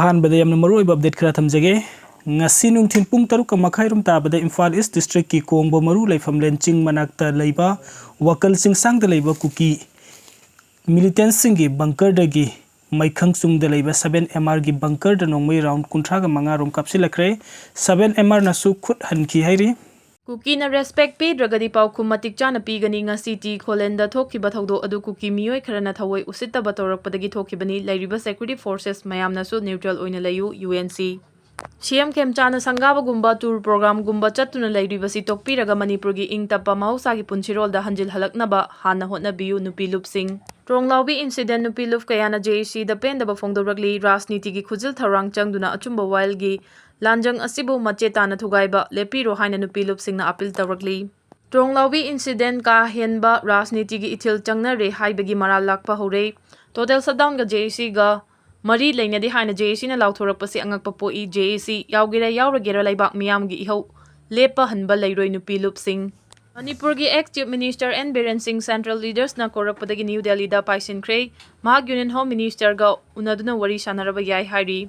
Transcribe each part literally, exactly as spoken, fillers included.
ꯑꯍꯥꯟꯕꯗ ꯌꯥꯝꯅ ꯃꯔꯨꯑꯣꯏꯕ ꯑꯞꯗꯦꯠ ꯈꯔ ꯊꯝꯖꯒꯦ꯫ ꯉꯁꯤ ꯅꯨꯡꯊꯤꯜ ꯄꯨꯡ ꯇꯔꯨꯛꯀ ꯃꯈꯥꯏꯔꯣꯝ ꯇꯥꯕꯗ ꯏꯝꯐꯥꯜ ꯏꯁ ꯗꯤꯁꯇ꯭ꯔꯤꯛꯀꯤ ꯀꯣꯡꯕ ꯃꯔꯨ ꯂꯩꯐꯝꯂꯦꯟ ꯆꯤꯡ ꯃꯅꯥꯛꯇ ꯂꯩꯕ ꯋꯥꯀꯜ ꯆꯤꯡꯁꯥꯡꯗ ꯂꯩꯕ ꯀꯨꯀꯤ ꯃꯤꯂꯤꯇꯦꯟꯁꯤꯡꯒꯤ ꯕꯪꯀꯔꯗꯒꯤ ꯃꯩꯈꯪ ꯆꯨꯡꯗ ꯂꯩꯕ ꯁꯕꯦꯟ ꯑꯦꯝ ꯑꯥꯔꯒꯤ ꯕꯪꯀꯔꯗ ꯅꯣꯡꯃꯩ ꯔꯥꯎꯟ ꯀꯨꯟꯊ꯭ꯔꯥꯒ ꯃꯉꯥꯔꯣꯝ ꯀꯥꯞꯁꯤꯜꯂꯛꯈ꯭ꯔꯦ꯫ ꯁꯕꯦꯟ ꯑꯦꯝ ꯑꯥꯔꯅꯁꯨ ꯈꯨꯠ ꯍꯟꯈꯤ ꯍꯥꯏꯔꯤ꯫ ꯀꯨꯀꯤꯅ ꯔꯦꯁꯄꯦꯛ ꯄꯤꯗ꯭ꯔꯒꯗꯤ ꯄꯥꯎꯈꯨꯝ ꯃꯇꯤꯛ ꯆꯥꯅ ꯄꯤꯒꯅꯤ꯫ ꯉꯁꯤ ꯇꯤ ꯈꯣꯂꯦꯟꯗ ꯊꯣꯛꯈꯤꯕ ꯊꯧꯗꯣꯛ ꯑꯗꯨ ꯀꯨꯀꯤ ꯃꯤꯑꯣꯏ ꯈꯔꯅ ꯊꯑꯣꯏ ꯎꯁꯤꯠꯇꯕ ꯇꯧꯔꯛꯄꯗꯒꯤ ꯊꯣꯛꯈꯤꯕꯅꯤ꯫ ꯂꯩꯔꯤꯕ ꯁꯦꯀ꯭ꯌꯨꯔꯤꯇꯤ ꯐꯣꯔꯁꯦꯁ ꯃꯌꯥꯝꯅꯁꯨ ꯅ꯭ꯌꯨꯇ꯭ꯔꯦꯜ ꯑꯣꯏꯅ ꯂꯩꯌꯨ, ꯌꯨ ꯑꯦꯟ ꯁꯤ꯫ ꯁꯤ ꯑꯦꯝ ꯈꯦꯝꯆꯥꯟꯅ ꯁꯪꯒꯥꯕꯒꯨꯝꯕ ꯇꯨꯔ ꯄ꯭ꯔꯣꯒ꯭ꯔꯥꯝꯒꯨꯝꯕ ꯆꯠꯇꯨꯅ ꯂꯩꯔꯤꯕꯁꯤ ꯇꯣꯛꯄꯤꯔꯒ ꯃꯅꯤꯄꯨꯔꯒꯤ ꯏꯪ ꯇꯞꯄ ꯃꯍꯧꯁꯥꯒꯤ ꯄꯨꯟꯁꯤꯔꯣꯜꯗ ꯍꯟꯖꯤꯜꯍꯜꯂꯛꯅꯕ ꯍꯥꯟꯅ ꯍꯣꯠꯅꯕꯤꯌꯨ, ꯅꯨꯄꯤ ꯂꯨꯞꯁꯤꯡ꯫ ꯇ꯭ꯔꯣꯡꯂꯥꯎꯕꯤ ꯏꯟꯁꯤꯗꯦꯟ ꯅꯨꯄꯤ ꯂꯨꯞ ꯀꯌꯥꯅ ꯖꯦ ꯑꯦ ꯁꯤꯗ ꯄꯦꯟꯗꯕ ꯐꯣꯡꯗꯣꯔꯛꯂꯤ꯫ ꯔꯥꯖꯅꯤꯇꯤꯒꯤ ꯈꯨꯖꯤꯜ ꯊꯧꯔꯥꯡ ꯆꯪꯗꯨꯅ ꯑꯆꯨꯝꯕ ꯋꯥꯌꯦꯜꯒꯤ ꯂꯥꯟꯖꯪ ꯑꯁꯤꯕꯨ ꯃꯆꯦ ꯇꯥꯅ ꯊꯨꯒꯥꯏꯕ ꯂꯦꯞꯄꯤꯔꯣ ꯍꯥꯏꯅ ꯅꯨꯄꯤ ꯂꯨꯞꯁꯤꯡꯅ ꯑꯄꯤꯜ ꯇꯧꯔꯛꯂꯤ꯫ ꯇ꯭ꯔꯣꯡꯂꯥꯎꯕꯤ ꯏꯟꯁꯤꯗꯦꯟ ꯀꯥ ꯍꯦꯟꯕ ꯔꯥꯖꯅꯤꯇꯤꯒꯤ ꯏꯊꯤꯜ ꯆꯪꯅꯔꯦ ꯍꯥꯏꯕꯒꯤ ꯃꯔꯥꯜ ꯂꯥꯛꯄ ꯍꯧꯔꯦ꯫ ꯇꯣꯇꯦꯜ ꯁꯠꯗꯥꯎꯟꯒ ꯖꯦ ꯑꯦ ꯁꯤꯒ ꯃꯔꯤ ꯂꯩꯅꯗꯦ ꯍꯥꯏꯅ ꯖꯦ ꯑꯦ ꯁꯤꯅ ꯂꯥꯎꯊꯣꯔꯛꯄꯁꯤ ꯑꯉꯛꯄ ꯄꯣꯛꯏ꯫ ꯖꯦ ꯑꯦ ꯁꯤ ꯌꯥꯎꯒꯦꯔꯥ ꯌꯥꯎꯔꯒꯦꯔꯥ ꯂꯩꯕꯥꯛ ꯃꯤꯌꯥꯝꯒꯤ ꯏꯍꯧ ꯂꯦꯞꯄ ꯍꯟꯕ ꯂꯩꯔꯣꯏ, ꯅꯨꯄꯤ ꯂꯨꯞꯁꯤꯡ꯫ ꯃꯅꯤꯄꯨꯔꯒꯤ ex chief minister N Biren Singh central ꯂꯤꯗꯔꯁꯅ ꯀꯧꯔꯛꯄꯗꯒꯤ new ꯗꯦꯜꯂꯤꯗ ꯄꯥꯏꯁꯤꯟꯈ꯭ꯔꯦ꯫ ꯃꯍꯥꯛ ꯌꯨꯅꯤꯌꯟ ꯍꯣꯝ ꯃꯤꯅꯤꯁꯇꯔꯒ ꯎꯅꯗꯨꯅ ꯋꯥꯔꯤ ꯁꯥꯟꯅꯔꯕ ꯌꯥꯏ ꯍꯥꯏꯔꯤ꯫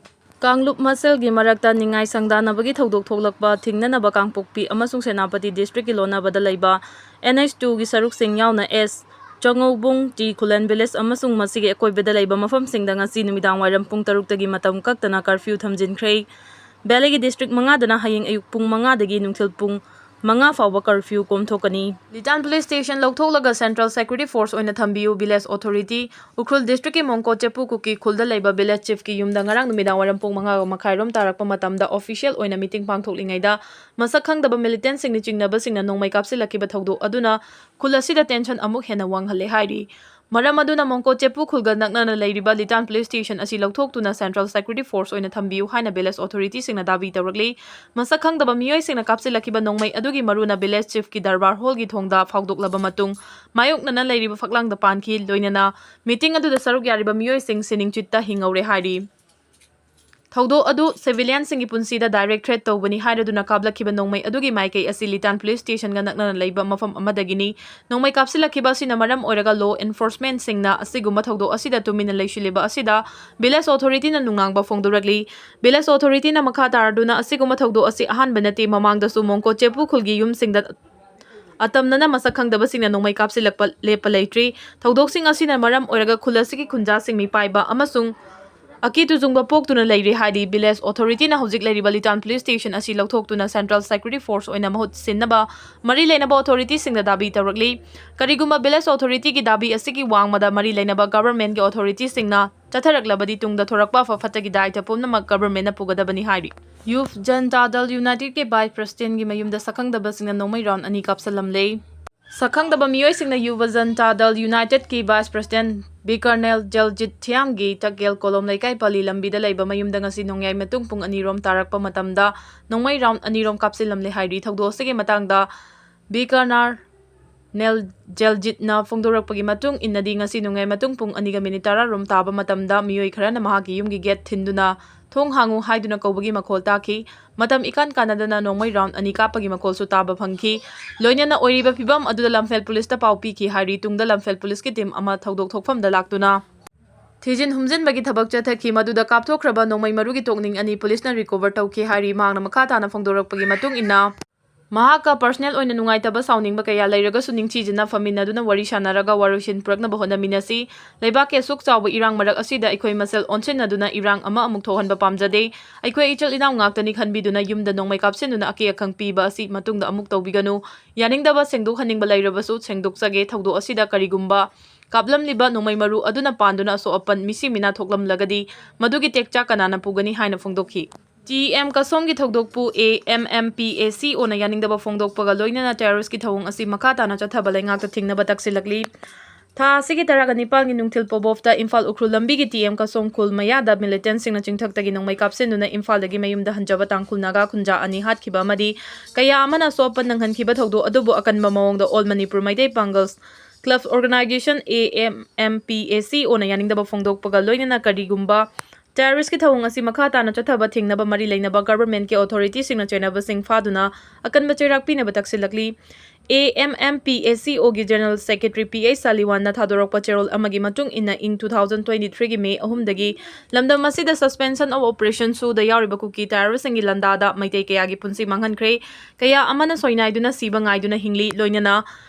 ꯀꯥꯡꯂꯨꯞ ꯃꯁꯦꯜꯒꯤ ꯃꯔꯛꯇ ꯅꯤꯡꯉꯥꯏ ꯁꯪꯗꯥꯅꯕꯒꯤ ꯊꯧꯗꯣꯛ ꯊꯣꯛꯂꯛꯄ ꯊꯤꯡꯅꯅꯕ ꯀꯥꯡꯄꯣꯛꯄꯤ ꯑꯃꯁꯨꯡ ꯁꯦꯅꯥꯄꯇꯤ ꯗꯤꯁꯇ꯭ꯔꯤꯛꯀꯤ ꯂꯣꯟꯅꯕꯗ ꯂꯩꯕ ꯑꯦꯟ ꯑꯩꯆ ꯇꯨꯒꯤ ꯁꯔꯨꯛꯁꯤꯡ ꯌꯥꯎꯅ ꯑꯦꯁ ꯆꯉꯧꯕꯨꯡ, ꯇꯤ ꯈꯨꯂꯦꯟ ꯚꯤꯂꯦꯖ ꯑꯃꯁꯨꯡ ꯃꯁꯤꯒꯤ ꯑꯀꯣꯏꯕꯗ ꯂꯩꯕ ꯃꯐꯝꯁꯤꯡꯗ ꯉꯁꯤ ꯅꯨꯃꯤꯗꯥꯡ ꯋꯥꯏꯔꯝ ꯄꯨꯡ ꯇꯔꯨꯛꯇꯒꯤ ꯃꯇꯝ ꯀꯛꯇꯅ ꯀꯔꯐ꯭ꯌꯨ ꯊꯝꯖꯤꯟꯈ꯭ꯔꯦ꯫ ꯚꯦꯂꯤꯒꯤ ꯗꯤꯁꯇ꯭ꯔꯤꯛ ꯃꯉꯥꯗꯅ ꯍꯌꯦꯡ ꯑꯌꯨꯛ ꯄꯨꯡ ꯃꯉꯥꯗꯒꯤ ꯅꯨꯡꯊꯤꯜ ꯄꯨꯡ ꯃꯉꯥ ꯐꯥꯎꯕ ꯀꯔꯐ꯭ꯌꯨ ꯀꯣꯝꯊꯣꯛꯀꯅꯤ꯫ ꯂꯤꯇꯥꯟ ꯄꯨꯂꯤꯁ ꯁ꯭ꯇꯦꯁꯟ ꯂꯧꯊꯣꯛꯂꯒ ꯁꯦꯟꯇ꯭ꯔꯦꯜ ꯁꯦꯀ꯭ꯌꯨꯔꯤꯇꯤ ꯐꯣꯔꯁ ꯑꯣꯏꯅ ꯊꯝꯕꯤꯌꯨ꯫ ꯚꯤꯂꯦꯖ ꯑꯣꯊꯣꯔꯤꯇꯤ, ꯎꯈ꯭ꯔꯨꯜ ꯗꯤꯁꯇ꯭ꯔꯤꯛꯀꯤ ꯃꯣꯡꯀꯣ ꯆꯦꯄꯨ ꯀꯨꯀꯤ ꯈꯨꯜꯗ ꯂꯩꯕ ꯚꯤꯂꯦꯖ ꯆꯤꯐꯀꯤ ꯌꯨꯝꯗ ꯉꯔꯥꯡ ꯅꯨꯃꯤꯗꯥꯡ ꯋꯥꯏꯔꯝ ꯄꯨꯡ ꯃꯉꯥ ꯃꯈꯥꯏꯔꯣꯝ ꯇꯥꯔꯛꯄ ꯃꯇꯝꯗ ꯑꯣꯐꯤꯁꯤꯌꯦꯜ ꯑꯣꯏꯅ ꯃꯤꯇꯤꯡ ꯄꯥꯡꯊꯣꯛꯂꯤꯉꯩꯗ ꯃꯁꯛ ꯈꯪꯗꯕ ꯃꯤꯂꯤꯇꯦꯟꯁꯤꯡꯅ ꯆꯤꯡꯅꯕꯁꯤꯡꯅ ꯅꯣꯡꯃꯩ ꯀꯥꯞꯁꯤꯜꯂꯛꯈꯤꯕ ꯊꯧꯗꯣꯛ ꯑꯗꯨꯅ ꯈꯨꯜ ꯑꯁꯤꯗ ꯇꯦꯟꯁꯟ ꯑꯃꯨꯛ ꯍꯦꯟꯅ ꯋꯥꯡꯍꯜꯂꯦ ꯍꯥꯏꯔꯤ꯫ ꯃꯔꯝ ꯑꯗꯨꯅ ꯃꯣꯡꯀꯣ ꯆꯦꯄꯨ ꯈꯨꯜꯒ ꯅꯛꯅꯅ ꯂꯩꯔꯤꯕ ꯂꯤꯇꯥꯟ ꯄꯨꯂꯤꯁ ꯁ꯭ꯇꯦꯁꯟ ꯑꯁꯤ ꯂꯧꯊꯣꯛꯇꯨꯅ ꯁꯦꯟꯇ꯭ꯔꯦꯜ ꯁꯦꯀ꯭ꯌꯨꯔꯤꯇꯤ ꯐꯣꯔꯁ ꯑꯣꯏꯅ ꯊꯝꯕꯤꯌꯨ ꯍꯥꯏꯅ ꯚꯤꯂꯦꯖ ꯑꯣꯊꯣꯔꯤꯇꯤꯁꯤꯡꯅ ꯗꯥꯕꯤ ꯇꯧꯔꯛꯂꯤ꯫ ꯃꯁꯛ ꯈꯪꯗꯕ ꯃꯤꯑꯣꯏꯁꯤꯡꯅ ꯀꯥꯞꯁꯤꯜꯂꯛꯈꯤꯕ ꯅꯣꯡꯃꯩ ꯑꯗꯨꯒꯤ ꯃꯔꯨꯅ ꯚꯤꯂꯦꯖ ꯆꯤꯐꯀꯤ ꯗꯔꯕꯥꯔ ꯍꯣꯜꯒꯤ ꯊꯣꯡꯗ ꯐꯥꯎꯗꯣꯛꯂꯕ ꯃꯇꯨꯡ ꯃꯥꯌꯣꯛꯅꯅ ꯂꯩꯔꯤꯕ ꯐꯛꯂꯥꯡꯗ ꯄꯥꯟꯈꯤ꯫ ꯂꯣꯏꯅꯅ ꯃꯤꯇꯤꯡ ꯑꯗꯨꯗ ꯁꯔꯨꯛ ꯌꯥꯔꯤꯕ ꯃꯤꯑꯣꯏꯁꯤꯡ ꯁꯤꯅꯤꯡꯆꯤꯠꯇ ꯍꯤꯡꯍꯧꯔꯦ ꯍꯥꯏꯔꯤ꯫ ꯊꯧꯗꯣꯛ ꯑꯗꯨ civilianꯁꯤꯡꯒꯤ ꯄꯨꯟꯁꯤꯗ direct threat ꯇꯧꯕꯅꯤ ꯍꯥꯏꯔꯗꯨꯅ ꯀꯥꯞꯂꯛꯈꯤꯕ ꯅꯣꯡꯃꯩ ꯑꯗꯨꯒꯤ ꯃꯥꯏꯀꯩ ꯑꯁꯤ ꯂꯤꯇꯥꯟ police stationꯒ ꯅꯛꯅꯅ ꯂꯩꯕ ꯃꯐꯝ ꯑꯃꯗꯒꯤꯅꯤ꯫ ꯅꯣꯡꯃꯩ ꯀꯥꯞꯁꯤꯜꯂꯛꯈꯤꯕ ꯑꯁꯤꯅ ꯃꯔꯝ ꯑꯣꯏꯔꯒ law enforcementꯁꯤꯡꯅ ꯑꯁꯤꯒꯨꯝꯕ ꯊꯧꯗꯣꯛ ꯑꯁꯤꯗ ꯇꯨꯃꯤꯟꯅ ꯂꯩꯁꯤꯜꯂꯤꯕ ꯑꯁꯤꯗ village authorityꯅ ꯅꯨꯡꯅꯥꯡꯕ ꯐꯣꯡꯗꯣꯔꯛꯂꯤ꯫ Village authorityꯅ ꯃꯈꯥ ꯇꯥꯔꯗꯨꯅ ꯑꯁꯤꯒꯨꯝꯕ ꯊꯧꯗꯣꯛ ꯑꯁꯤ ꯑꯍꯥꯟꯕ ꯅꯠꯇꯦ, ꯃꯃꯥꯡꯗꯁꯨ ꯃꯣꯡꯀꯣ ꯆꯦꯄꯨ ꯈꯨꯜꯒꯤ ꯌꯨꯝꯁꯤꯡꯗ ꯑꯇꯝꯅꯅ ꯃꯁꯛ ꯈꯪꯗꯕꯁꯤꯡꯅ ꯅꯣꯡꯃꯩ ꯀꯥꯞꯁꯤꯜꯂꯛꯄ ꯂꯦꯞꯄ ꯂꯩꯇ꯭ꯔꯤ꯫ ꯊꯧꯗꯣꯛꯁꯤꯡ ꯑꯁꯤꯅ ꯃꯔꯝ ꯑꯣꯏꯔꯒ ꯈꯨꯜ ꯑꯁꯤꯒꯤ ꯈꯨꯟꯖꯥꯁꯤꯡ ꯃꯤꯄꯥꯏꯕ ꯑꯃꯁꯨꯡ ꯑꯀꯤ ꯇꯨꯖꯨꯡꯕ ꯄꯣꯛꯇꯨꯅ ꯂꯩꯔꯤ ꯍꯥꯏꯔꯤ꯫ Village authorityꯅ ꯍꯧꯖꯤꯛ ꯂꯩꯔꯤꯕ ꯂꯤꯇꯥꯟ police station ꯑꯁꯤ ꯂꯧꯊꯣꯛꯇꯨꯅ central security force ꯑꯣꯏꯅ ꯃꯍꯨꯠ ꯁꯤꯟꯅꯕ ꯃꯔꯤ ꯂꯩꯅꯕ authorityꯁꯤꯡꯗ ꯗꯥꯕꯤ ꯇꯧꯔꯛꯂꯤ꯫ ꯀꯔꯤꯒꯨꯝꯕ village authorityꯒꯤ ꯗꯥꯕꯤ ꯑꯁꯤꯒꯤ ꯋꯥꯡꯃꯗ ꯃꯔꯤ ꯂꯩꯅꯕ governmentꯀꯤ authorityꯁꯤꯡꯅ ꯆꯠꯊꯔꯛꯂꯕꯗꯤ ꯇꯨꯡꯗ ꯊꯣꯔꯛꯄ ꯑꯐ ꯐꯠꯇꯒꯤ ꯗꯥꯏꯇ ꯄꯨꯝꯅꯃꯛ governmentꯅ ꯄꯨꯒꯗꯕꯅꯤ ꯍꯥꯏꯔꯤ꯫ Youth Janata Dal Unitedꯀꯤ vice presidentꯀꯤ ꯃꯌꯨꯝꯗ ꯁꯛꯈꯪꯗꯕꯁꯤꯡꯅ ꯅꯣꯡꯃꯩ round ꯑꯅꯤ ꯀꯥꯞꯁꯜꯂꯝꯂꯦ꯫ ꯁꯛꯈꯪꯗꯕ ꯃꯤꯑꯣꯏꯁꯤꯡꯅ ꯌꯨꯕ ꯖꯟꯇꯥ ꯗꯜ ꯌꯨꯅꯥꯏꯇꯦꯗꯀꯤ vice president ꯕꯤꯀꯔꯅꯦꯜ ꯖꯜꯖꯤꯠ ꯊꯤꯌꯥꯝꯒꯤ ꯇꯛꯌꯦꯜ ꯀꯣꯂꯣꯝ ꯂꯩꯀꯥꯏ ꯄꯜꯂꯤ ꯂꯝꯕꯤꯗ ꯂꯩꯕ ꯃꯌꯨꯝꯗ ꯉꯁꯤ ꯅꯣꯡꯌꯥꯏ ꯃꯇꯨꯡ ꯄꯨꯡ ꯑꯅꯤꯔꯣꯝ ꯇꯥꯔꯛꯄ ꯃꯇꯝꯗ ꯅꯣꯡꯃꯩ round ꯑꯅꯤꯔꯣꯝ ꯀꯥꯞꯁꯤꯜꯂꯝꯂꯦ ꯍꯥꯏꯔꯤ꯫ ꯊꯧꯗꯣꯛ ꯑꯁꯤꯒꯤ ꯃꯇꯥꯡꯗ ꯕꯤꯀꯔꯅꯔ ꯅꯦꯜ ꯖꯦꯜꯖꯤꯠꯅ ꯐꯣꯡꯗꯣꯔꯛꯄꯒꯤ ꯃꯇꯨꯡ ꯏꯟꯅꯗꯤ, ꯉꯁꯤ ꯅꯣꯡꯌꯥꯏ ꯃꯇꯨꯡ ꯄꯨꯡ ꯑꯅꯤꯒ ꯃꯤꯅꯤꯠ ꯇꯔꯥ ꯔꯣꯝ ꯇꯥꯕ ꯃꯇꯝꯗ ꯃꯤꯑꯣꯏ ꯈꯔꯅ ꯃꯍꯥꯛꯀꯤ ꯌꯨꯝꯒꯤ gate ꯊꯤꯟꯗꯨꯅ "ꯊꯣꯡ ꯍꯥꯡꯉꯨ" ꯍꯥꯏꯗꯨꯅ ꯀꯧꯕꯒꯤ ꯃꯈꯣꯜ ꯇꯥꯈꯤ꯫ ꯃꯇꯝ ꯏꯀꯥꯟ ꯀꯥꯟꯅꯗꯅ ꯅꯣꯡꯃꯩ round ꯑꯅꯤ ꯀꯥꯞꯄꯒꯤ ꯃꯈꯣꯜꯁꯨ ꯇꯥꯕ ꯐꯪꯈꯤ꯫ ꯂꯣꯏꯅꯅ ꯑꯣꯏꯔꯤꯕ ꯐꯤꯚꯝ ꯑꯗꯨꯗ ꯂꯝꯐꯦꯜ ꯄꯨꯂꯤꯁꯇ ꯄꯥꯎ ꯄꯤꯈꯤ ꯍꯥꯏꯔꯤ꯫ ꯇꯨꯡꯗ ꯂꯝꯐꯦꯜ ꯄꯨꯂꯤꯁꯀꯤ team ꯑꯃ ꯊꯧꯗꯣꯛ ꯊꯣꯛꯐꯝꯗ ꯂꯥꯛꯇꯨꯅ ꯊꯤꯖꯤꯟ ꯍꯨꯝꯖꯤꯟꯕꯒꯤ ꯊꯕꯛ ꯆꯠꯊꯈꯤ꯫ ꯃꯗꯨꯗ ꯀꯥꯞꯊꯣꯛꯈ꯭ꯔꯕ ꯅꯣꯡꯃꯩ ꯃꯔꯨꯒꯤ ꯇꯣꯛꯅꯤꯡ ꯑꯅꯤ ꯄꯨꯂꯤꯁꯅ recover ꯇꯧꯈꯤ ꯍꯥꯏꯔꯤ꯫ ꯃꯍꯥꯛꯅ ꯃꯈꯥ ꯇꯥꯅ ꯐꯣꯡꯗꯣꯔꯛꯄꯒꯤ ꯃꯇꯨꯡ ꯏꯟꯅ, ꯃꯍꯥꯛꯀ personal ꯑꯣꯏꯅ ꯅꯨꯡꯉꯥꯏꯇꯕ ꯁꯥꯎꯅꯤꯡꯕ ꯀꯌꯥ ꯂꯩꯔꯒꯁꯨ ꯅꯤꯡꯊꯤꯖꯅ ꯐꯝꯃꯤꯟꯅꯗꯨꯅ ꯋꯥꯔꯤ ꯁꯥꯟꯅꯔꯒ ꯋꯥꯔꯣꯏꯁꯤꯟ ꯄꯨꯔꯛꯅꯕ ꯍꯣꯠꯅꯃꯤꯟꯅꯁꯤ꯫ ꯂꯩꯕꯥꯛꯀꯤ ꯑꯁꯨꯛ ꯆꯥꯎꯕ ꯏꯔꯥꯡ ꯃꯔꯛ ꯑꯁꯤꯗ ꯑꯩꯈꯣꯏ ꯃꯁꯦꯜ ꯑꯣꯟꯁꯤꯟꯅꯗꯨꯅ ꯏꯔꯥꯡ ꯑꯃ ꯑꯃꯨꯛ ꯊꯣꯛꯍꯟꯕ ꯄꯥꯝꯖꯗꯦ꯫ ꯑꯩꯈꯣꯏ ꯏꯆꯤꯜ ꯏꯅꯥꯎ ꯉꯥꯛꯇꯅꯤ ꯈꯟꯕꯤꯗꯨꯅ ꯌꯨꯝꯗ ꯅꯣꯡꯃꯩ ꯀꯥꯞꯁꯤꯟꯗꯨꯅ ꯑꯀꯤ ꯑꯈꯪ ꯄꯤꯕ ꯑꯁꯤ ꯃꯇꯨꯡꯗ ꯑꯃꯨꯛ ꯇꯧꯕꯤꯒꯅꯨ꯫ ꯌꯥꯅꯤꯡꯗꯕ ꯁꯦꯡꯗꯣꯛꯍꯟꯅꯤꯡꯕ ꯂꯩꯔꯕꯁꯨ ꯁꯦꯡꯗꯣꯛꯆꯒꯦ꯫ ꯊꯧꯗꯣꯛ ꯑꯁꯤꯗ ꯀꯔꯤꯒꯨꯝꯕ ꯀꯥꯞꯂꯝꯂꯤꯕ ꯅꯣꯡꯃꯩ ꯃꯔꯨ ꯑꯗꯨꯅ ꯄꯥꯟꯗꯨꯅ ꯑꯁꯣꯛ ꯑꯄꯟ, ꯃꯤꯁꯤ ꯃꯤꯅꯥ ꯊꯣꯛꯂꯝꯂꯒꯗꯤ ꯃꯗꯨꯒꯤ ꯇꯦꯛꯆꯥꯛ ꯀꯅꯥꯅ ꯄꯨꯒꯅꯤ ꯍꯥꯏꯅ ꯐꯣꯡꯗꯣꯛꯈꯤ꯫ ꯇꯤ ꯑꯦꯝ ꯀꯁꯣꯝꯒꯤ ꯊꯧꯗꯣꯛꯄꯨ A M M P A C ꯑꯣꯅ ꯌꯥꯅꯤꯡꯗꯕ ꯐꯣꯡꯗꯣꯛꯄꯒ ꯂꯣꯏꯅꯅ terroristꯀꯤ ꯊꯧꯑꯣꯡ ꯑꯁꯤ ꯃꯈꯥ ꯇꯥꯅ ꯆꯠꯊꯕ ꯂꯩꯉꯥꯛꯇ ꯊꯤꯡꯅꯕ ꯇꯛꯁꯤꯜꯂꯛꯂꯤ꯫ ꯊꯥ ꯑꯁꯤꯒꯤ ꯇꯔꯥꯒ ꯅꯤꯄꯥꯟꯒꯤ ꯅꯨꯡꯊꯤꯜ ꯄꯣꯕꯣꯞꯇ ꯏꯝꯐꯥꯜ ꯎꯈ꯭ꯔꯨꯜ ꯂꯝꯕꯤꯒꯤ ꯇꯤ ꯑꯦꯝ ꯀꯁꯣꯝ ꯈꯨꯜ ꯃꯌꯥꯗ militantꯁꯤꯡꯅ ꯆꯤꯡꯊꯛꯇꯒꯤ ꯅꯣꯡꯃꯩ ꯀꯥꯞꯁꯤꯟꯗꯨꯅ ꯏꯝꯐꯥꯜꯗꯒꯤ ꯃꯌꯨꯝꯗ ꯍꯟꯖꯕ ꯇꯥꯡꯈꯨꯜ ꯅꯥꯒꯥ ꯈꯨꯟꯖꯥ ꯑꯅꯤ ꯍꯥꯠꯈꯤꯕ ꯑꯃꯗꯤ ꯀꯌꯥ ꯑꯃꯅ ꯑꯁꯣꯛ ꯑꯄꯟ ꯅꯪꯍꯟꯈꯤꯕ ꯊꯧꯗꯣꯛ ꯑꯗꯨꯕꯨ ꯑꯀꯟꯕ ꯃꯑꯣꯡꯗ All Manipur Meitei Pangal Club Organisation, A M M P A C ꯑꯣꯅ ꯌꯥꯅꯤꯡꯗꯕ ꯐꯣꯡꯗꯣꯛꯄꯒ ꯂꯣꯏꯅꯅ ꯀꯔꯤꯒꯨꯝꯕ ꯇꯦꯔꯣꯔꯤꯁꯀꯤ ꯊꯧꯑꯣꯡ ꯑꯁꯤ ꯃꯈꯥ ꯇꯥꯅ ꯆꯠꯊꯕ ꯊꯤꯡꯅꯕ ꯃꯔꯤ ꯂꯩꯅꯕ ꯒꯚꯔꯟꯃꯦꯟꯠꯀꯤ ꯑꯣꯊꯣꯔꯤꯇꯤꯁꯤꯡꯅ ꯆꯦꯟꯅꯕꯁꯤꯡ ꯐꯥꯗꯨꯅ ꯑꯀꯟꯕ ꯆꯩꯔꯥꯛ ꯄꯤꯅꯕ ꯇꯛꯁꯤꯜꯂꯛꯂꯤ꯫ ꯑꯦ ꯑꯦꯝ ꯑꯦꯝ ꯄꯤ ꯑꯦ ꯁꯤ ꯑꯣꯒꯤ ꯖꯦꯅꯔꯦꯜ ꯁꯦꯀ꯭ꯔꯦꯇꯔꯤ ꯄꯤ ꯑꯩꯆ ꯁꯥꯂꯤꯋꯥꯟꯅ ꯊꯥꯗꯣꯔꯛꯄ ꯆꯦꯔꯣꯜ ꯑꯃꯒꯤ ꯃꯇꯨꯡ ꯏꯟꯅ, ꯏꯪ ꯇꯨ ꯊꯥꯎꯖꯟ ꯇ꯭ꯋꯦꯟꯇꯤ ꯊ꯭ꯔꯤꯒꯤ ꯃꯦ ꯑꯍꯨꯝꯗꯒꯤ ꯂꯝꯗꯝ ꯑꯁꯤꯗ ꯁꯁꯄꯦꯟꯁꯟ ꯑꯣꯐ ꯑꯣꯄꯔꯦꯁꯟ ꯁꯨꯗ ꯌꯥꯎꯔꯤꯕ ꯀꯨꯀꯤ ꯇꯦꯔꯣꯔꯤꯁꯁꯤꯡꯒꯤ ꯂꯥꯟꯗꯥꯗ ꯃꯩꯇꯩ ꯀꯌꯥꯒꯤ ꯄꯨꯟꯁꯤ ꯃꯥꯡꯍꯟꯈ꯭ꯔꯦ꯫ ꯀꯌꯥ ꯑꯃꯅ ꯁꯣꯏꯅꯥꯏꯗꯨꯅ ꯁꯤꯕ ꯉꯥꯏꯗꯨꯅ ꯍꯤꯡꯂꯤ꯫ ꯂꯣꯏꯅꯅ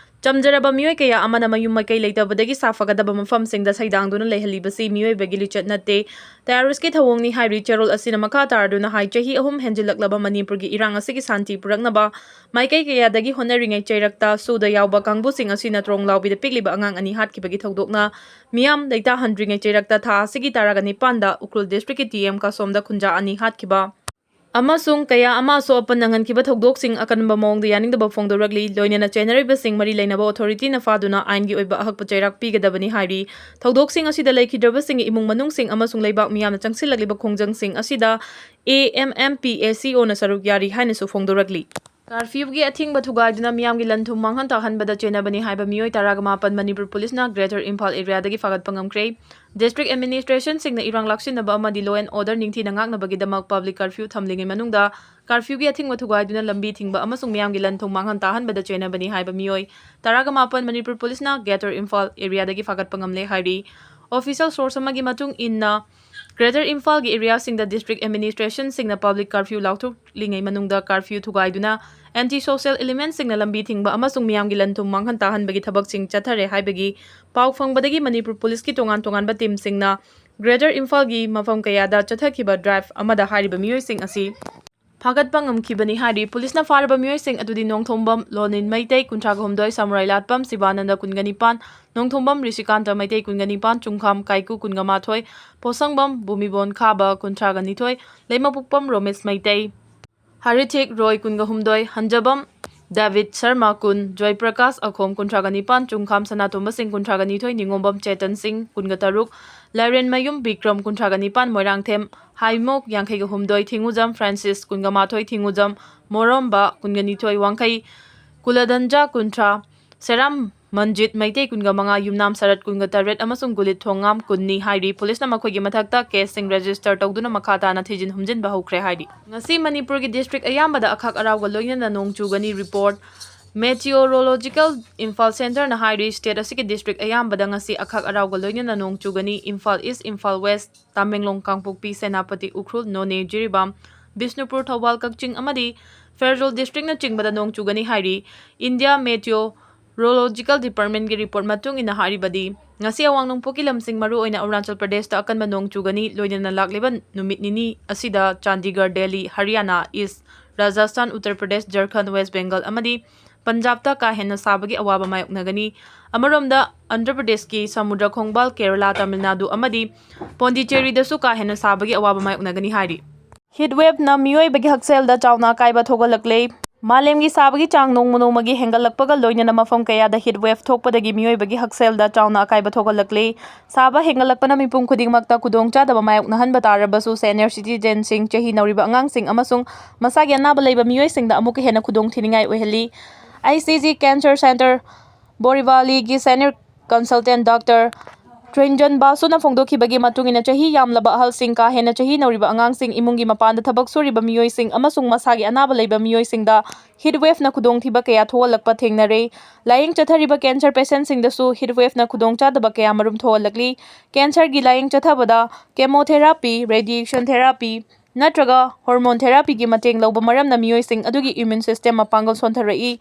ꯆꯝꯖꯔꯕ ꯃꯤꯑꯣꯏ ꯀꯌꯥ ꯑꯃꯅ ꯃꯌꯨꯝ ꯃꯀꯩ ꯂꯩꯇꯕꯗꯒꯤ ꯁꯥꯐꯒꯗꯕ ꯃꯐꯝꯁꯤꯡꯗ ꯁꯩꯗꯥꯡꯗꯨꯅ ꯂꯩꯍꯜꯂꯤꯕꯁꯤ ꯃꯤꯑꯣꯏꯕꯒꯤ ꯂꯤꯆꯠ ꯅꯠꯇꯦ꯫ ꯇꯦꯔꯣꯔꯤꯁꯀꯤ ꯊꯧꯑꯣꯡꯅꯤ ꯍꯥꯏꯔꯤ꯫ ꯆꯦꯔꯣꯜ ꯑꯁꯤꯅ ꯃꯈꯥ ꯇꯥꯔꯗꯨꯅ ꯍꯥꯏ, ꯆꯍꯤ ꯑꯍꯨꯝ ꯍꯦꯟꯖꯤꯜꯂꯛꯂꯕ ꯃꯅꯤꯄꯨꯔꯒꯤ ꯏꯔꯥꯡ ꯑꯁꯤꯒꯤ ꯁꯥꯟꯇꯤ ꯄꯨꯔꯛꯅꯕ ꯃꯥꯏꯀꯩ ꯀꯌꯥꯗꯒꯤ ꯍꯣꯠꯅꯔꯤꯉꯩ ꯆꯩꯔꯛꯇ ꯁꯨꯗ ꯌꯥꯎꯕ ꯀꯥꯡꯕꯨꯁꯤꯡ ꯑꯁꯤꯅ ꯇ꯭ꯔꯣꯡ ꯂꯥꯎꯕꯤꯗ ꯄꯤꯛꯂꯤꯕ ꯑꯉꯥꯡ ꯑꯅꯤ ꯍꯥꯠꯈꯤꯕꯒꯤ ꯊꯧꯗꯣꯛꯅ ꯃꯤꯌꯥꯝ ꯂꯩꯇꯥꯍꯟꯗ꯭ꯔꯤꯉꯩ ꯆꯩꯔꯛꯇ ꯊꯥ ꯑꯁꯤꯒꯤ ꯇꯔꯥꯒ ꯅꯤꯄꯥꯟꯗ ꯎꯈ꯭ꯔꯨꯜ ꯗꯤꯁꯇ꯭ꯔꯤꯛꯀꯤ ꯇꯤ ꯑꯦꯝ ꯀꯥꯁꯣꯝꯗ ꯈꯨꯟꯖꯥ ꯑꯅꯤ ꯍꯥꯠꯈꯤꯕ ꯑꯃꯁꯨꯡ ꯀꯌꯥ ꯑꯃ ꯑꯁꯣꯛ ꯑꯄꯟ ꯅꯪꯍꯟꯈꯤꯕ ꯊꯧꯗꯣꯛꯁꯤꯡ ꯑꯀꯟꯕ ꯃꯑꯣꯡꯗ ꯌꯥꯅꯤꯡꯗꯕ ꯐꯣꯡꯗꯣꯔꯛꯂꯤ꯫ ꯂꯣꯏꯅꯅ ꯆꯦꯟꯅꯔꯤꯕꯁꯤꯡ ꯃꯔꯤ ꯂꯩꯅꯕ ꯑꯣꯊꯣꯔꯤꯇꯤꯅ ꯐꯥꯗꯨꯅ ꯑꯥꯏꯟꯒꯤ ꯑꯣꯏꯕ ꯑꯍꯛꯄ ꯆꯩꯔꯥꯛ ꯄꯤꯒꯗꯕꯅꯤ ꯍꯥꯏꯔꯤ꯫ ꯊꯧꯗꯣꯛꯁꯤꯡ ꯑꯁꯤꯗ ꯂꯩꯈꯤꯗ꯭ꯔꯕꯁꯤꯡꯒꯤ ꯏꯃꯨꯡ ꯃꯅꯨꯡꯁꯤꯡ ꯑꯃꯁꯨꯡ ꯂꯩꯕꯥꯛ ꯃꯤꯌꯥꯝꯅ ꯆꯪꯁꯤꯜꯂꯛꯂꯤꯕ ꯈꯣꯡꯖꯪꯁꯤꯡ ꯑꯁꯤꯗ ꯑꯦ M M P A C ꯑꯣꯅ ꯁꯔꯨꯛ ꯌꯥꯔꯤ ꯍꯥꯏꯅꯁꯨ ꯐꯣꯡꯗꯣꯔꯛꯂꯤ꯫ ꯀꯥꯔꯐ꯭ꯌꯨꯒꯤ ꯑꯊꯤꯡꯕ ꯊꯨꯒꯥꯏꯗꯨꯅ ꯃꯤꯌꯥꯝꯒꯤ ꯂꯟ ꯊꯨꯝ ꯃꯥꯡꯍꯟ ꯇꯥꯛꯍꯟꯕꯗ ꯆꯦꯟꯅꯕꯅꯤ ꯍꯥꯏꯕ ꯃꯤꯑꯣꯏ ꯇꯔꯥꯒ ꯃꯥꯄꯟ ꯃꯅꯤꯄꯨꯔ ꯄꯨꯂꯤꯁꯅ ꯒ꯭ꯔꯦꯇꯔ ꯏꯝꯐꯥꯜ ꯑꯦꯔꯤꯌꯥꯗꯒꯤ ꯐꯥꯒꯠꯄ ꯉꯝꯈ꯭ꯔꯦ꯫ ꯗꯤꯁꯇ꯭ꯔꯤꯛ ꯑꯦꯗꯃꯤꯅꯤꯁꯇ꯭ꯔꯦꯁꯟꯁꯤꯡꯅ ꯏꯔꯥꯡ ꯂꯥꯛꯁꯤꯟꯅꯕ ꯑꯃꯗꯤ law and order ꯅꯤꯡꯊꯤꯅ ꯉꯥꯛꯅꯕꯒꯤꯗꯃꯛ ꯄꯕ꯭ꯂꯤꯛ ꯀꯥꯔꯐ꯭ꯌꯨ ꯊꯝꯂꯤꯉꯩ ꯃꯅꯨꯡꯗ ꯀꯥꯔꯐ꯭ꯌꯨꯒꯤ ꯑꯊꯤꯡꯕ ꯊꯨꯒꯥꯏꯗꯨꯅ ꯂꯝꯕꯤ ꯊꯤꯡꯕ ꯑꯃꯁꯨꯡ ꯃꯤꯌꯥꯝꯒꯤ ꯂꯟ ꯊꯨꯝ ꯃꯥꯡꯍꯟ ꯇꯥꯍꯟꯕꯗ ꯆꯦꯟꯅꯕꯅꯤ ꯍꯥꯏꯕ ꯃꯤꯑꯣꯏ ꯇꯔꯥꯒ ꯃꯥꯄꯟ ꯃꯅꯤꯄꯨꯔ ꯄꯨꯂꯤꯁꯅ ꯒ꯭ꯔꯦꯇꯔ ꯏꯝꯐꯥꯜ ꯑꯦꯔꯤꯌꯥꯗꯒꯤ ꯐꯥꯒꯠꯄ ꯉꯝꯂꯦ ꯍꯥꯏꯔꯤ꯫ ꯑꯣꯐꯤꯁꯤꯌꯦꯜ ꯁꯣꯔꯁ ꯑꯃꯒꯤ ꯃꯇꯨꯡ ꯏꯟꯅ, ꯒ꯭ꯔꯦꯇꯔ ꯏꯝꯐꯥꯜꯒꯤ ꯑꯦꯔꯤꯌꯥꯁꯤꯡꯗ ꯗꯤꯁꯇ꯭ꯔꯤꯛ ꯑꯦꯗꯃꯤꯅꯤꯁꯇ꯭ꯔꯦꯁꯟꯁꯤꯡꯅ ꯄꯕ꯭ꯂꯤꯛ ꯀꯥꯔꯐ꯭ꯌꯨ ꯂꯥꯎꯊꯣꯛꯂꯤꯉꯩ ꯃꯅꯨꯡꯗ ꯀꯥꯔꯐ꯭ꯌꯨ ꯊꯨꯒꯥꯏꯗꯨꯅ ꯑꯦꯟꯇꯤ ꯁꯣꯁꯤꯌꯦꯜ ꯏꯂꯤꯃꯦꯟꯠꯁꯤꯡꯅ ꯂꯝꯕꯤ ꯊꯤꯡꯕ ꯑꯃꯁꯨꯡ ꯃꯤꯌꯥꯝꯒꯤ ꯂꯟ ꯊꯨꯝ ꯃꯥꯡꯍꯟ ꯇꯥꯍꯟꯕꯒꯤ ꯊꯕꯛꯁꯤꯡ ꯆꯠꯊꯔꯦ ꯍꯥꯏꯕꯒꯤ ꯄꯥꯎ ꯐꯪꯕꯗꯒꯤ ꯃꯅꯤꯄꯨꯔ ꯄꯨꯂꯤꯁꯀꯤ ꯇꯣꯉꯥꯟ ꯇꯣꯉꯥꯟꯕ ꯇꯤꯝꯁꯤꯡꯅ ꯒ꯭ꯔꯦꯇꯔ ꯏꯝꯐꯥꯜꯒꯤ ꯃꯐꯝ ꯀꯌꯥꯗ ꯆꯠꯊꯈꯤꯕ ꯗ꯭ꯔꯥꯏꯚ ꯑꯃꯗ ꯍꯥꯏꯔꯤꯕ ꯃꯤꯑꯣꯏꯁꯤꯡ ꯑꯁꯤ ꯐꯥꯒꯠꯄ ꯉꯝꯈꯤꯕꯅꯤ ꯍꯥꯏꯔꯤ꯫ ꯄꯨꯂꯤꯁꯅ ꯐꯥꯔꯕ ꯃꯤꯑꯣꯏꯁꯤꯡ ꯑꯗꯨꯗꯤ ꯅꯣꯡꯊꯣꯝꯕꯝ ꯂꯣꯅꯤꯟ ꯃꯩꯇꯩ, ꯀꯨꯟꯊ꯭ꯔꯥꯒ ꯍꯨꯝꯗꯣꯏ, ꯁꯃꯨꯔꯥꯏ ꯂꯥꯠꯄꯝ ꯁꯤꯕꯥꯅꯟꯗ, ꯀꯨꯟꯒ ꯅꯤꯄꯥꯟ, ꯅꯣꯡꯊꯣꯝꯕꯝ ꯔꯤꯁꯤꯀꯥꯟꯇ ꯃꯩꯇꯩ, ꯀꯨꯟꯒ ꯅꯤꯄꯥꯟ, ꯆꯨꯡꯈꯥꯝ ꯀꯥꯏꯀꯨ, ꯀꯨꯟꯒ ꯃꯥꯊꯣꯏ, ꯄꯣꯁꯪꯕꯝ ꯕꯨꯃꯤꯕꯣꯟ ꯈꯥꯕ, ꯀꯨꯟꯊ꯭ꯔꯥꯒ ꯅꯤꯊꯣꯏ, ꯂꯩꯃꯄꯣꯛꯄꯝ ꯔꯣꯃꯦꯁ ꯃꯩꯇꯩ, ꯍꯔꯤꯊꯤꯛ ꯔꯣꯏ, ꯀꯨꯟꯒ ꯍꯨꯝꯗꯣꯏ, ꯍꯟꯖꯕꯝ ꯗꯦꯕꯤꯠ ꯁꯔꯃ, ꯀꯨꯟ, ꯖꯣꯏꯄ꯭ꯔꯀꯥꯁ ꯑꯈꯣꯝ, ꯀꯨꯟꯊ꯭ꯔꯥꯒ ꯅꯤꯄꯥꯟ, ꯆꯨꯡꯈꯥꯝ ꯁꯅꯥꯇꯣꯝꯕ ꯁꯤꯡ, ꯀꯨꯟꯊ꯭ꯔꯥꯒ ꯅꯤꯊꯣꯏ, ꯅꯤꯉꯣꯝꯕꯝ ꯆꯦꯇꯟ ꯁꯤꯡ, ꯀꯨꯟꯒ ꯇꯔꯨꯛ, ꯂꯥꯏꯔꯦꯟꯃꯌꯨꯝ ꯕꯤꯀ꯭ꯔꯝ, ꯀꯨꯟꯊ꯭ꯔꯥꯒ ꯅꯤꯄꯥꯟ, ꯃꯣꯏꯔꯥꯡꯊꯦꯝ ꯍꯥꯏꯃꯣꯛ, ꯌꯥꯡꯈꯩꯒ ꯍꯨꯝꯗꯣꯏ, ꯊꯤꯡꯉꯨꯖꯝ ꯐ꯭ꯔꯥꯟꯁꯤꯁ, ꯀꯨꯟꯒ ꯃꯥꯊꯣꯏ, ꯊꯤꯡꯉꯨꯖꯝ ꯃꯣꯔꯣꯝꯕ, ꯀꯨꯟꯒ ꯅꯤꯊꯣꯏ, ꯋꯥꯡꯈꯩ ꯀꯨꯂꯗꯟꯖꯥ, ꯀꯨꯟꯊ꯭ꯔꯥ, ꯁꯦꯔꯥꯝ ꯃꯟꯖꯤꯠ ꯃꯩꯇꯩ ꯀꯨꯟꯒ ꯃꯉꯥ, ꯌꯨꯝꯅꯥꯝ ꯁꯔꯠ ꯀꯨꯟꯒ ꯇꯔꯦꯠ ꯑꯃꯁꯨꯡ ꯒꯨꯂꯤꯠ ꯊꯣꯡꯉꯥꯝ ꯀꯨꯟꯅꯤ ꯍꯥꯏꯔꯤ꯫ ꯄꯨꯂꯤꯁꯅ ꯃꯈꯣꯏꯒꯤ ꯃꯊꯛꯇ ꯀꯦꯁꯁꯤꯡ ꯔꯦꯖꯤꯁꯇꯔ ꯇꯧꯗꯨꯅ ꯃꯈꯥ ꯇꯥꯅ ꯊꯤꯖꯤꯟ ꯍꯨꯝꯖꯤꯟꯕ ꯍꯧꯈ꯭ꯔꯦ ꯍꯥꯏꯔꯤ꯫ ꯉꯁꯤ ꯃꯅꯤꯄꯨꯔꯒꯤ ꯗꯤꯁꯇ꯭ꯔꯤꯛ ꯑꯌꯥꯝꯕꯗ ꯑꯈꯥꯛ ꯑꯔꯥꯎꯒ ꯂꯣꯏꯅꯅ ꯅꯣꯡ ꯆꯨꯒꯅꯤ꯫ ꯔꯤꯄꯣꯔꯠ꯫ Meteorological Imphal Centreꯅ ꯍꯥꯏꯔꯤ, ꯁ꯭ꯇꯦꯠ ꯑꯁꯤꯒꯤ ꯗꯤꯁꯇ꯭ꯔꯤꯛ ꯑꯌꯥꯝꯕꯗ ꯉꯁꯤ ꯑꯈꯥꯛ ꯑꯔꯥꯎꯒ ꯂꯣꯏꯅꯅ ꯅꯣꯡ ꯆꯨꯒꯅꯤ꯫ ꯏꯝꯐꯥꯜ ꯏꯁ, ꯏꯝꯐꯥꯜ ꯋꯦꯁ, ꯇꯥꯃꯦꯡꯂꯣꯡ, ꯀꯥꯡꯄꯣꯛꯄꯤ, ꯁꯦꯅꯥꯄꯇꯤ, ꯎꯈ꯭ꯔꯨꯜ, ꯅꯣꯅꯦ, ꯖꯤꯔꯤꯕꯥꯝ, ꯕꯤꯁꯅꯨꯄꯨꯔ, ꯊꯧꯕꯥꯜ, ꯀꯛꯆꯤꯡ ꯑꯃꯗꯤ ꯐꯦꯔꯖꯣꯜ ꯗꯤꯁꯇ꯭ꯔꯤꯛꯅꯆꯤꯡꯕꯗ ꯅꯣꯡ ꯆꯨꯒꯅꯤ ꯍꯥꯏꯔꯤ꯫ ꯏꯟꯗꯤꯌꯥ ꯃꯦꯇꯤꯑꯣꯔꯣꯂꯣꯖꯤꯀꯦꯜ ꯗꯤꯄꯥꯔꯠꯃꯦꯟꯒꯤ ꯔꯤꯄꯣꯔꯠ ꯃꯇꯨꯡ ꯏꯟꯅ ꯍꯥꯏꯔꯤꯕꯗꯤ, ꯉꯁꯤ ꯑꯋꯥꯡ ꯅꯣꯡꯄꯣꯛꯀꯤ ꯂꯝꯁꯤꯡ, ꯃꯔꯨꯑꯣꯏꯅ ꯑꯔꯨꯅꯥꯆꯜ ꯄ꯭ꯔꯗꯦꯁꯇ ꯑꯀꯟꯕ ꯅꯣꯡ ꯆꯨꯒꯅꯤ, ꯂꯣꯏꯅꯅ ꯂꯥꯛꯂꯤꯕ ꯅꯨꯃꯤꯠ ꯅꯤꯅꯤ ꯑꯁꯤꯗ ꯆꯥꯟꯗꯤꯒꯔ, ꯗꯦꯜꯂꯤ, ꯍꯔꯤꯌꯥꯅꯥ, ꯏꯁ ꯔꯥꯖꯁꯊꯥꯟ, ꯎꯠꯇꯔ ꯄ꯭ꯔꯗꯦꯁ, ꯖꯔꯈꯟ, ꯋꯦꯁ ꯕꯦꯡꯒꯜ ꯑꯃꯗꯤ ꯄꯟꯖꯥꯕꯇ ꯀꯥ ꯍꯦꯟꯅ ꯁꯥꯕꯒꯤ ꯑꯋꯥꯕ ꯃꯥꯌꯣꯛꯅꯒꯅꯤ꯫ ꯑꯃꯔꯣꯝꯗ, ꯑꯟꯙ꯭ꯔ ꯄ꯭ꯔꯗꯦꯁꯀꯤ ꯁꯃꯨꯗ꯭ꯔ ꯈꯣꯡꯕꯥꯜ, ꯀꯦꯔꯂꯥ, ꯇꯥꯃꯤꯜ ꯅꯥꯗꯨ ꯑꯃꯗꯤ ꯄꯣꯟꯗꯤꯆꯦꯔꯤꯗꯁꯨ ꯀꯥ ꯍꯦꯟꯅ ꯁꯥꯕꯒꯤ ꯑꯋꯥꯕ ꯃꯥꯌꯣꯛꯅꯒꯅꯤ ꯍꯥꯏꯔꯤ꯫ ꯍꯤꯠ ꯋꯦꯚꯅ ꯃꯤꯑꯣꯏꯕꯒꯤ ꯍꯛꯁꯦꯜꯗ ꯆꯥꯎꯅ ꯑꯀꯥꯏꯕ ꯊꯣꯛꯍꯜꯂꯛꯂꯦ꯫ ꯃꯥꯂꯦꯝꯒꯤ ꯁꯥꯕꯒꯤ ꯆꯥꯡ ꯅꯣꯡꯃ ꯅꯣꯡꯃꯒꯤ ꯍꯦꯟꯒꯠꯂꯛꯄꯒ ꯂꯣꯏꯅꯅ ꯃꯐꯝ ꯀꯌꯥꯗ ꯍꯤꯠ ꯋꯦꯚ ꯊꯣꯛꯄꯗꯒꯤ ꯃꯤꯑꯣꯏꯕꯒꯤ ꯍꯛꯁꯦꯜꯗ ꯆꯥꯎꯅ ꯑꯀꯥꯏꯕ ꯊꯣꯛꯍꯜꯂꯛꯂꯦ꯫ ꯁꯥꯕ ꯍꯦꯟꯒꯠꯂꯛꯄꯅ ꯃꯤꯄꯨꯝ ꯈꯨꯗꯤꯡꯃꯛꯇ ꯈꯨꯗꯣꯡꯆꯥꯗꯕ ꯃꯥꯌꯣꯛꯅꯍꯟꯕ ꯇꯥꯔꯕꯁꯨ, ꯁꯦꯅꯤꯌꯔ ꯁꯤꯇꯤꯖꯦꯟꯁꯤꯡ, ꯆꯍꯤ ꯅꯧꯔꯤꯕ ꯑꯉꯥꯡꯁꯤꯡ ꯑꯃꯁꯨꯡ ꯃꯁꯥꯒꯤ ꯑꯅꯥꯕ ꯂꯩꯕ ꯃꯤꯑꯣꯏꯁꯤꯡꯗ ꯑꯃꯨꯛꯀ ꯍꯦꯟꯅ ꯈꯨꯗꯣꯡꯊꯤꯅꯤꯡꯉꯥꯏ ꯑꯣꯏꯍꯜꯂꯤ꯫ I C G cancer centre ꯕꯣꯔꯤꯕꯥꯂꯤꯒꯤ ꯁꯦꯅꯤꯌꯔ ꯀꯟꯁꯜꯇꯦꯟ ꯗꯥꯛꯇꯔ ꯇ꯭ꯔꯤꯟꯖꯟ ꯕꯥꯁꯨꯅ ꯐꯣꯡꯗꯣꯛꯈꯤꯕꯒꯤ ꯃꯇꯨꯡ ꯏꯟꯅ, ꯆꯍꯤ ꯌꯥꯝꯂꯕ ꯑꯍꯜꯁꯤꯡ, ꯀꯥ ꯍꯦꯟꯅ ꯆꯍꯤ ꯅꯧꯔꯤꯕ ꯑꯉꯥꯡꯁꯤꯡ, ꯏꯃꯨꯡꯒꯤ ꯃꯄꯥꯟꯗ ꯊꯕꯛ ꯁꯨꯔꯤꯕ ꯃꯤꯑꯣꯏꯁꯤꯡ ꯑꯃꯁꯨꯡ ꯃꯁꯥꯒꯤ ꯑꯅꯥꯕ ꯂꯩꯕ ꯃꯤꯑꯣꯏꯁꯤꯡꯗ ꯍꯤꯠ ꯋꯦꯚꯅ ꯈꯨꯗꯣꯡꯊꯤꯕ ꯀꯌꯥ ꯊꯣꯛꯍꯜꯂꯛꯄ ꯊꯦꯡꯅꯔꯦ꯫ ꯂꯥꯌꯦꯡ ꯆꯠꯊꯔꯤꯕ ꯀꯦꯟꯁꯔ ꯄꯦꯁꯦꯟꯁꯤꯡꯗꯁꯨ ꯍꯤꯠ ꯋꯦꯚꯅ ꯈꯨꯗꯣꯡꯆꯥꯗꯕ ꯀꯌꯥ ꯃꯔꯨꯝ ꯊꯣꯛꯍꯜꯂꯛꯂꯤ꯫ ꯀꯦꯟꯁꯔꯒꯤ ꯂꯥꯌꯦꯡ ꯆꯠꯊꯕꯗ ꯀꯦꯃꯣꯊꯦꯔꯥꯄꯤ, ꯔꯦꯗꯤꯌꯦꯁꯟ ꯊꯦꯔꯥꯄꯤ ꯅꯠꯇ꯭ꯔꯒ ꯍꯣꯔꯃꯣꯟ ꯊꯦꯔꯥꯄꯤꯒꯤ ꯃꯇꯦꯡ ꯂꯧꯕ ꯃꯔꯝꯅ ꯃꯤꯑꯣꯏꯁꯤꯡ ꯑꯗꯨꯒꯤ ꯏꯝꯌꯨꯟ ꯁꯤꯁꯇꯦꯝ ꯃꯄꯥꯡꯒꯜ ꯁꯣꯟꯊꯔꯛꯏ꯫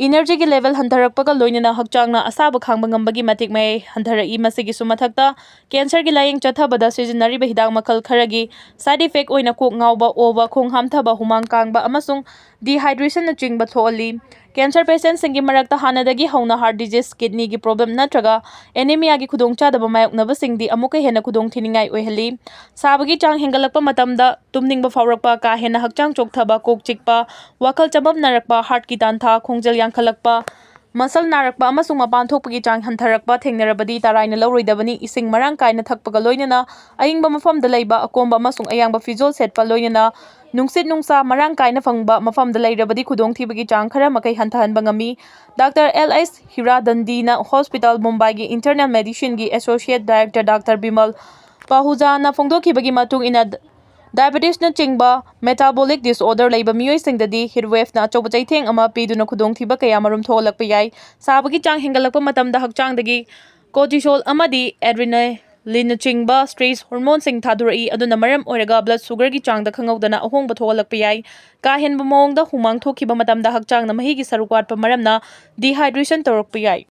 ꯏꯅꯔꯖꯤꯒꯤ ꯂꯦꯚꯦꯜ ꯍꯟꯊꯔꯛꯄꯒ ꯂꯣꯏꯅꯅ ꯍꯛꯆꯥꯡꯅ ꯑꯁꯥꯕ ꯈꯥꯡꯕ ꯉꯝꯕꯒꯤ ꯃꯇꯤꯛ ꯃꯌꯥꯏ ꯍꯟꯊꯔꯛꯏ꯫ ꯃꯁꯤꯒꯤꯁꯨ ꯃꯊꯛꯇ, ꯀꯦꯟꯁꯔꯒꯤ ꯂꯥꯌꯦꯡ ꯆꯠꯊꯕꯗ ꯁꯤꯖꯤꯟꯅꯔꯤꯕ ꯍꯤꯗꯥꯛ ꯃꯈꯜ ꯈꯔꯒꯤ ꯁꯥꯏꯗ ꯏꯐꯦꯛ ꯑꯣꯏꯅ ꯀꯣꯛ ꯉꯥꯎꯕ, ꯑꯣꯕ, ꯈꯣꯡ ꯍꯥꯝꯊꯕ, ꯍꯨꯃꯥꯡ ꯀꯥꯡꯕ ꯑꯃꯁꯨꯡ ꯗꯤꯍꯥꯏꯗ꯭ꯔꯦꯁꯟꯅꯆꯤꯡꯕ ꯊꯣꯛꯍꯜꯂꯤ꯫ ꯀꯦꯟꯁꯔ ꯄꯦꯁꯦꯟꯁꯤꯡꯒꯤ ꯃꯔꯛꯇ ꯍꯥꯟꯅꯗꯒꯤ ꯍꯧꯅ ꯍꯥꯔꯠ ꯗꯤꯖꯤꯖ, ꯀꯤꯗꯅꯤꯒꯤ ꯄ꯭ꯔꯣꯕ꯭ꯂꯦꯝ ꯅꯠꯇ꯭ꯔꯒ ꯑꯦꯅꯤꯃꯤꯌꯥꯒꯤ ꯈꯨꯗꯣꯡꯆꯥꯗꯕ ꯃꯥꯌꯣꯛꯅꯕꯁꯤꯡꯗꯤ ꯑꯃꯨꯛꯀ ꯍꯦꯟꯅ ꯈꯨꯗꯣꯡꯊꯤꯅꯤꯡꯉꯥꯏ ꯑꯣꯏꯍꯜꯂꯤ꯫ ꯁꯥꯕꯒꯤ ꯆꯥꯡ ꯍꯦꯟꯒꯠꯂꯛꯄ ꯃꯇꯝꯗ ꯇꯨꯝꯅꯤꯡꯕ ꯐꯥꯎꯔꯛꯄ, ꯀꯥ ꯍꯦꯟꯅ ꯍꯛꯆꯥꯡ ꯆꯣꯛꯊꯕ, ꯀꯣꯛ ꯆꯤꯛꯄ, ꯋꯥꯈꯜ ꯆꯃꯝꯅꯔꯛꯄ, ꯍꯥꯔꯠꯀꯤ ꯇꯥꯟꯊꯥ, ꯈꯣꯡꯖꯦꯜ ꯌꯥꯡꯈꯠꯂꯛꯄ, ꯃꯁꯜ ꯅꯥꯔꯛꯄ ꯑꯃꯁꯨꯡ ꯃꯄꯥꯟ ꯊꯣꯛꯄꯒꯤ ꯆꯥꯡ ꯍꯟꯊꯔꯛꯄ ꯊꯦꯡꯅꯔꯕꯗꯤ ꯇꯔꯥꯏꯅ ꯂꯧꯔꯣꯏꯗꯕꯅꯤ꯫ ꯏꯁꯤꯡ ꯃꯔꯥꯡ ꯀꯥꯏꯅ ꯊꯛꯄꯒ ꯂꯣꯏꯅꯅ ꯑꯏꯪꯕ ꯃꯐꯝꯗ ꯂꯩꯕ, ꯑꯀꯣꯝꯕ ꯑꯃꯁꯨꯡ ꯑꯌꯥꯡꯕ ꯐꯤꯖꯣꯜ ꯁꯦꯠꯄ, ꯂꯣꯏꯅꯅ ꯅꯨꯡꯁꯤꯠ ꯅꯨꯡꯁꯥ ꯃꯔꯥꯡ ꯀꯥꯏꯅ ꯐꯪꯕ ꯃꯐꯝꯗ ꯂꯩꯔꯕꯗꯤ ꯈꯨꯗꯣꯡꯊꯤꯕꯒꯤ ꯆꯥꯡ ꯈꯔ ꯃꯈꯩ ꯍꯟꯊꯍꯟꯕ ꯉꯝꯃꯤ꯫ ꯗꯥꯛꯇꯔ ꯑꯦꯜ ꯑꯩꯁ ꯍꯤꯔꯥꯗꯟꯗꯤꯅ ꯍꯣꯁꯄꯤꯇꯥꯜ ꯃꯨꯝꯕꯥꯏꯒꯤ internal ꯃꯦꯗꯤꯁꯤꯟꯒꯤ associate director doctor Bimal ꯄꯥꯍꯨꯖꯥꯅ ꯐꯣꯡꯗꯣꯛꯈꯤꯕꯒꯤ ꯃꯇꯨꯡ ꯏꯟꯅ, ꯗꯥꯏꯕꯦꯇꯤꯁꯅꯆꯤꯡꯕ ꯃꯦꯇꯥꯕꯣꯂꯤꯛ ꯗꯤꯁꯑꯣꯔꯗꯔ ꯂꯩꯕ ꯃꯤꯑꯣꯏꯁꯤꯡꯗꯗꯤ ꯍꯤꯠ ꯋꯦꯐꯅ ꯑꯆꯧꯕ ꯆꯩꯊꯦꯡ ꯑꯃ ꯄꯤꯗꯨꯅ ꯈꯨꯗꯣꯡꯊꯤꯕ ꯀꯌꯥ ꯃꯔꯨꯝ ꯊꯣꯛꯍꯜꯂꯛꯄ ꯌꯥꯏ꯫ ꯁꯥꯕꯒꯤ ꯆꯥꯡ ꯍꯦꯟꯒꯠꯂꯛꯄ ꯃꯇꯝꯗ ꯍꯛꯆꯥꯡꯗꯒꯤ ꯀꯣꯔꯇꯤꯁꯣꯜ ꯑꯃꯗꯤ ꯑꯦꯗ꯭ꯔꯤꯅꯥꯂꯤꯟꯅꯆꯤꯡꯕ ꯁ꯭ꯇ꯭ꯔꯦꯁ ꯍꯣꯔꯃꯣꯟꯁꯤꯡ ꯊꯥꯗꯣꯔꯛꯏ, ꯑꯗꯨꯅ ꯃꯔꯝ ꯑꯣꯏꯔꯒ ꯕ꯭ꯂꯗ ꯁꯨꯒꯔꯒꯤ ꯆꯥꯡꯗ ꯈꯪꯍꯧꯗꯅ ꯑꯍꯣꯡꯕ ꯊꯣꯛꯍꯜꯂꯛꯄ ꯌꯥꯏ꯫ ꯀꯥ ꯍꯦꯟꯕ ꯃꯑꯣꯡꯗ ꯍꯨꯃꯥꯡ ꯊꯣꯛꯈꯤꯕ ꯃꯇꯝꯗ ꯍꯛꯆꯥꯡꯅ ꯃꯍꯤꯒꯤ ꯁꯔꯨꯛ ꯋꯥꯠꯄ ꯃꯔꯝꯅ ꯗꯤꯍꯥꯏꯗ꯭ꯔꯦꯁꯟ ꯇꯧꯔꯛꯄ ꯌꯥꯏ꯫